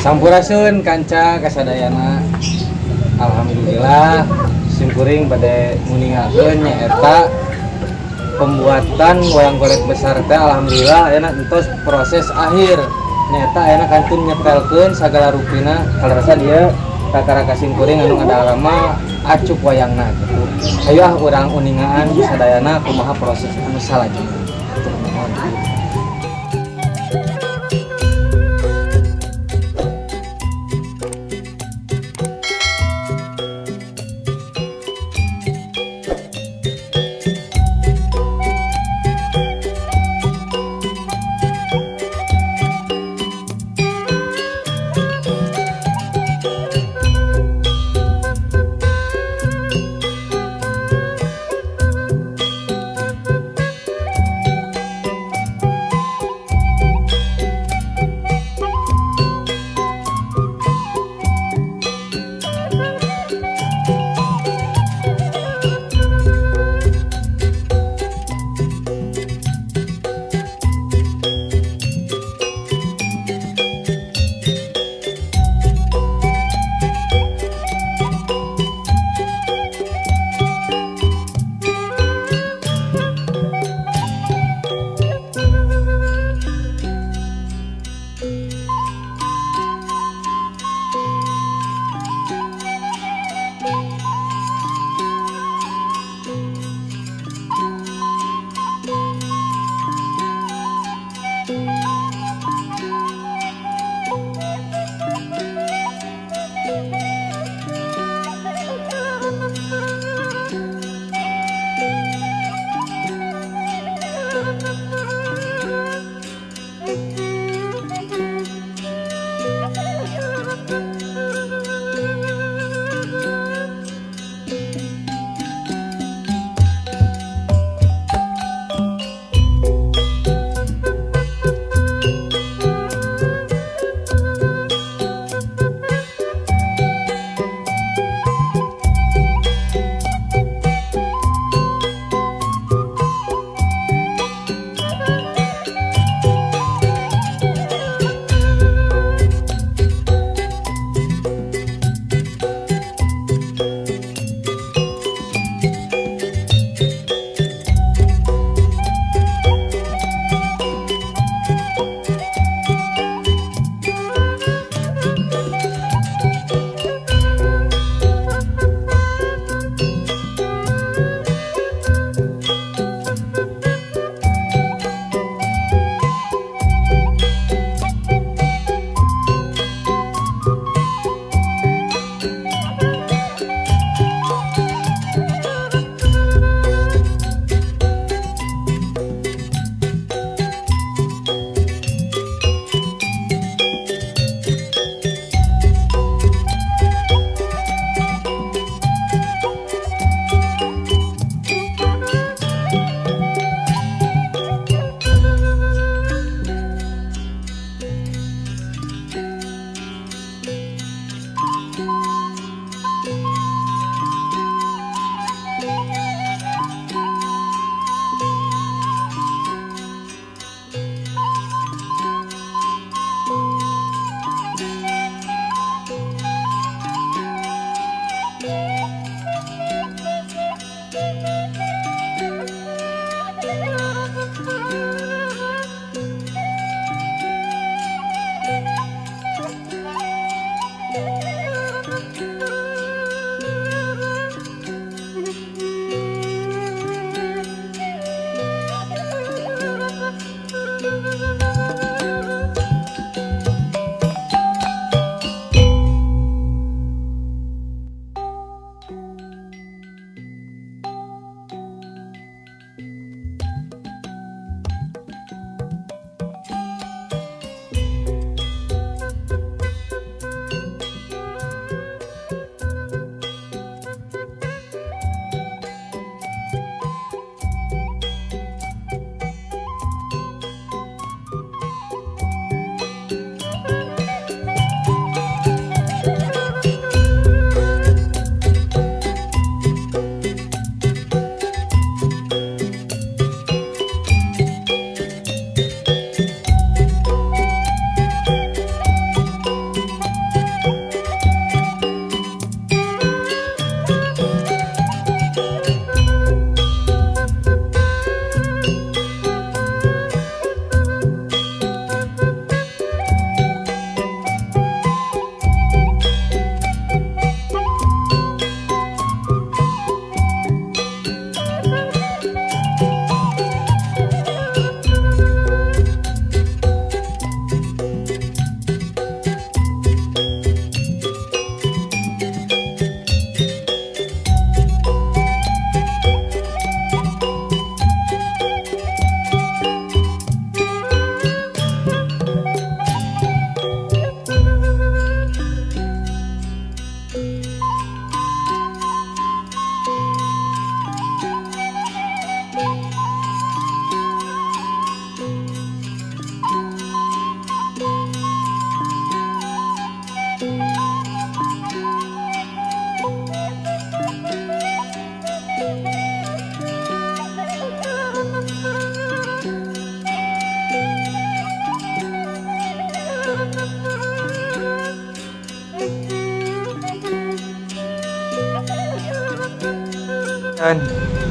Sampurasun kanca kasadayana. Alhamdulillah simkuring bade nguningakeun nyaeta pembuatan wayang golek besar teh. Alhamdulillah ayeuna entos proses akhir, nyaeta ayeuna kantun nyetelkeun sagala rupina. Kaleresan ieu kakara simkuring anu ngadalama acuk wayangna gitu. Ayo ah urang uningaan sadayana kumaha proses anu salajengna. Hatur nuhun.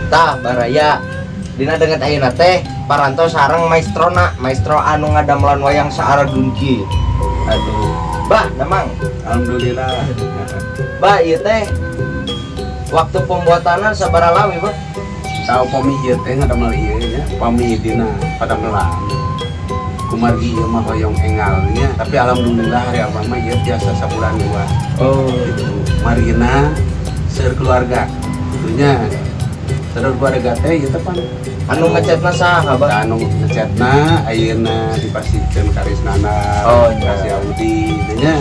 Tah, baraya. Dina dengan ayeuna teh parantos sareng maestrona, maestro anu ngadamelan wayang saarageung kieu. Aduh. Bah, damang. Alhamdulillah. Bah, ieu teh waktu pembuatanna sabaraha lami, Bah? Tah, upami ieu teh ngadamel ieu nya, upami dina padamelan. Kumargi ieu mah hoyong engal nya, tapi alhamdulillah hari abah mah ieu tiasa sabulan dua. Gitu. Margina seueur keluarga. Gitu nya. Seueur keluarga teh ieu teh pan Anu ngecetna saha, Bah? Anu ngecetna ayeuna dipasihkeun ka Risnana, Oh, iya. ka si Audi gitu nya.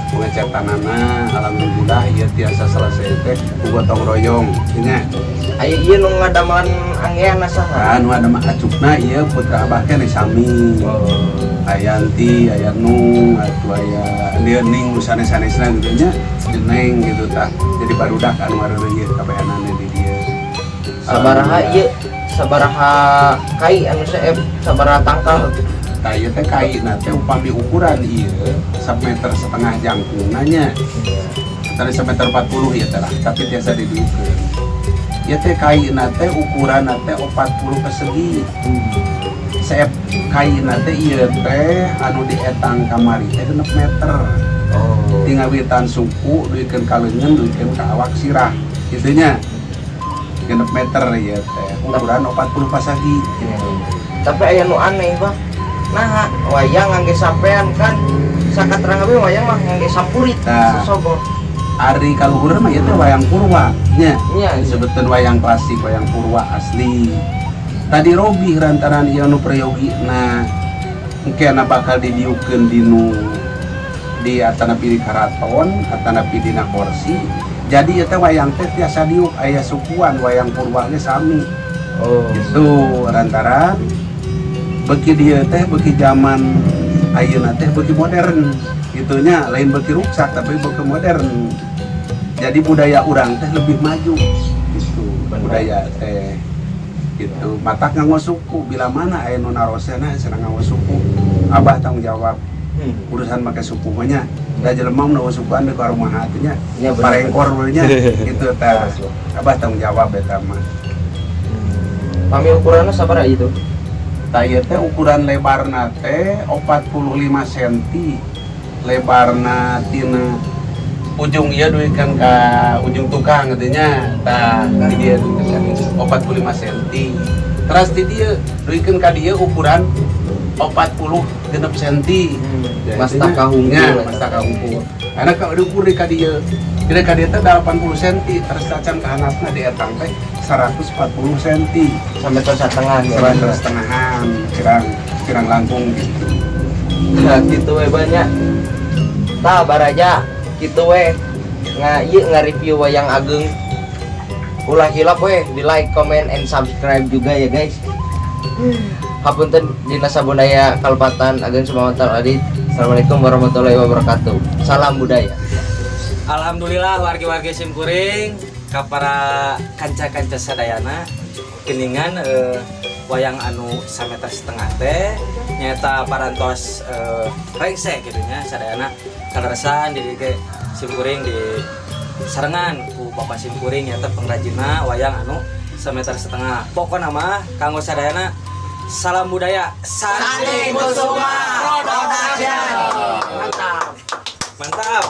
Pengecetanana alhamdulillah ieu tiasa selesai teh ku gotong royong gitu nya. Aya ieu nu ngadamelan anggeana saha? Anu ada mah acukna ieu putra abah keneh sami. Ayanti, aya Nung, atuh aya dia ning nu sanes-sanesna gitu nya, neng gitu tah. Jadi barudak anu ngareureuh kabehanana di dieu. Sabaraha ieu? Sabaraha kai anu seep, sabaraha tangkal? Tah, ieu teh kaina teh upami ukuran ieu sameter setengah jangkungna nya. Tadi sameter 40 ieu teh lah, tapi tiasa didiukeun. Ieu teh kaina teh ukuranna teh 40 persegi. Seep kaina teh ieu teh anu dietang kamari teh 6 meter. Ti ngawitan suku duikeun ka leungeun duikeun ka awak sirah kitu nya. 6 meter ieu teh ukuran 40 pasagi gitu. Tapi aya nu aneh, Bah. Nah, wayang ngangge sampean kan sakaterang abi wayang mah ngangge sampurit Nah. sesogo. Ari kaluhur mah ieu teh wayang purwa nya. Nya. Disebutkeun wayang klasik, wayang purwa asli. Tadi robih lantaran ieu nu prayogi, nah engkena bakal didiukeun dinu di atanapi di karaton atanapi dina kursi. Jadi ieu teh wayang teh tiasa diuk aya sukuan wayang purwa ge sami. Gitu lantaran beki dia teh beki zaman ayeuna teh beki modern gitunya, lain beki ruksak tapi beki modern. Jadi budaya urang teh lebih maju gitu. Budaya teh gitu matak nganggo suku. Bila mana aya nu narosena senang nganggo suku, abah tanggung jawab urusan make suku mah nya. Da jelema nu sukuan di rumah hatinya Ya, bener. Parengkor nya gitu tah. Abah tanggung jawab eta mah. Pami ukurannya sabaraha itu? Tah, ieu teh ukuran lebarna teh 45 cm, lebarna tina ujung ieu duikeun ka ujung tukang gitu nya. Tah, di dieu duikeun ka 45 cm, terus di dieu duikeun ka dieu ukuran 46 cm. Mastaka hungkul. Nya, mastaka hungkul. Karena kalau diukur di ka dieu, di ka dieu teh 80 cm, terus tacan ka handapna di etang teh 140 cm. Sampai ke setengah ya. Semeter setengahan kirang kirang langkung gitu. Nah, gitu we banyak. Tah, baraja, gitu we. Nga ieu nga-review wayang ageng. Ulah hilap we di like, comment, and subscribe juga ya, guys. Hapunten dina sabudaya kalepatan ageng sumawantal adit. Assalamualaikum warahmatullahi wabarakatuh. Salam budaya. Alhamdulillah, wargi-wargi simkuring ka para kanca-kanca sadayana geningan wayang anu sameter setengah teh nyaeta parantos rengse gitu nya sadayana. Kaleresan di ge simkuring di sarengan ku bapak simkuring nyaeta pengrajinna wayang anu sameter setengah. Pokokna mah kanggo sadayana, salam budaya. Sandi Kusuma Production. Mantap. Mantap.